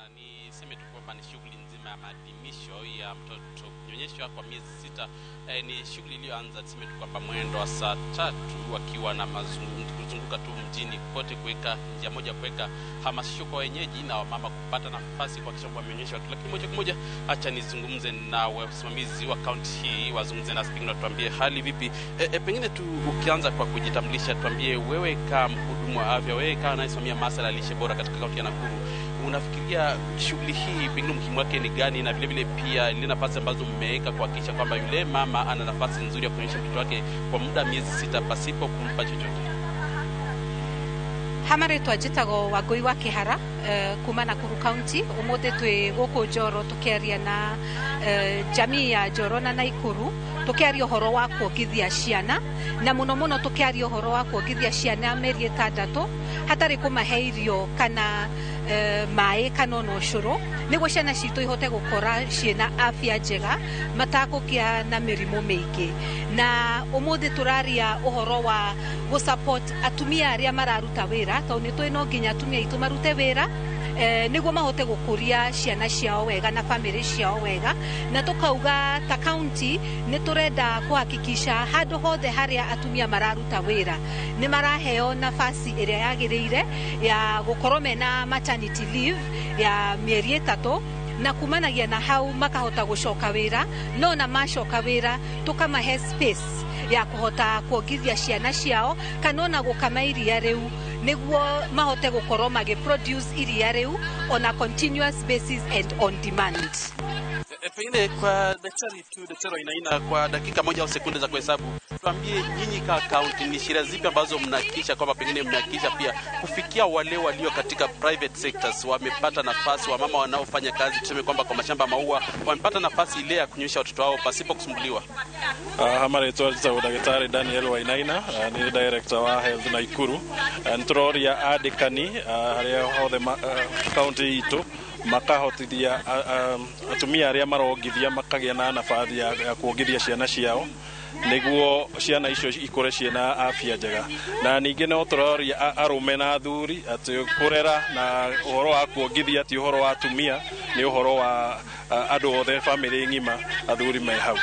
sana. Niseme tu kwamba ni shughuli nzima ya maadhimisho ya mtoto kunyonyeshwa kwa miezi 6. Ni shughuli iliyoanza tuseme tu kwamba mwendo wa saa 3 wakiwa na kuzunguka tu mjini kote, kuweka njia moja kuweka hamasisho kwa wenyeji na wamama kupata nafasi kuhakikisha kwamba wamenyonyesha watoto. Lakini moja kwa moja acha nizungumze na wasimamizi wa kaunti hii, wazungumze nasi pengine watuambie hali vipi. Pengine tu ukianza kwa kujitambulisha, tuambie wewe kama mhudumu wa afya, wewe kama anayesimamia masuala ya lishe bora katika kaunti ya Nakuru, unafikiria shughuli hii pengine umuhimu wake ni gani, na vile vile pia ile nafasi ambazo mmeweka kuhakikisha kwamba yule mama ana nafasi nzuri ya kunyonyesha mtoto wake kwa muda miezi 6 pasipo kumpa chochote? Hamaretwa njĩtagwo Wangũi wa Kĩhara, kuma Nakuru County. Ũmũthĩ twĩ gũkũ Njoro tũkĩaria na jamii ya Njoro na Naikuru, tũkĩaria ũhoro wa kuongithia ciana, na mũno mũno tũkĩaria ũhoro wa kuongithia ciana mĩeri 6 hatarĩ kũmahe irio kana maĩ kana ona ũcũrũ, nĩguo ciana citũ ihote gũkora ciĩna afya njega matakũgĩa na mĩrimũ mĩingĩ. Na ũmũthĩ tũraria ũhoro wa gũ-support atumia arĩa mararuta wĩra, tondũ nĩ tũĩ no nginya atumia aitũ marute wĩra nĩguo mahote gũkũria ciana ciao wega na famĩlĩ ciao wega. Na tũkauga ta county nĩ tũrenda kũhakikisha handũ hothe harĩa atumia mararuta wĩra nĩ maraheo nafasi ĩrĩa yagĩrĩire ya gũkorwo mena maternity leave ya mĩeri 3, na kumanagia na hau makahota gũcoka wĩra. No na macoka wĩra tũkamahe space ya kũhota kuongithia ciana ciao kana ona gũkama iria rĩu, nĩguo mahote gũkorwo magĩ produce iria rĩu on a continuous basis and on demand. Pengine kwa daktari tu, Daktari Wainaina, kwa dakika moja au sekunde za kuhesabu, tuambie nyinyi kama kaunti ni sheria zipi ambazo mnahakikisha kwamba pengine mnahakikisha pia kufikia wale walio katika private sectors wamepata nafasi, wamama wanaofanya kazi tuseme kwamba kwa mashamba maua wamepata nafasi ile ya kunyonyesha watoto wao pasipo kusumbuliwa? Hamaretwa njĩtagwo Ndagĩtarĩ Daniel Wainaina, nĩ director wa health Naikuru. Nĩ tũroria andĩkani arĩa othe kaunti itũ makahotithia atumia arĩa marongithia makagĩa na nabathi ya kuongithia ciana ciao, nĩguo ciana icio ikũre ciĩna afya njega. Na ningĩ no tũroria arũme na athuri atĩ kũrera na ũhoro wa kuongithia ti ũhoro wa atumia, nĩ ũhoro wa andũ othe, famĩlĩ ng'ima, athuri me hau.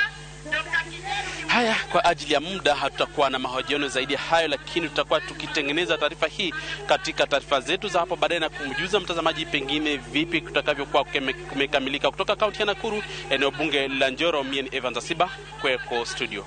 Haya, kwa ajili ya muda hatutakuwa na mahojiano zaidi hayo, lakini tutakuwa tukitengeneza taarifa hii katika taarifa zetu za hapo baadaye na kumjuza mtazamaji pengine vipi kutakavyokuwa kumekamilika. Kutoka kaunti ya Nakuru, eneo bunge la Njoro, mie ni Evans Asiba, kweko studio.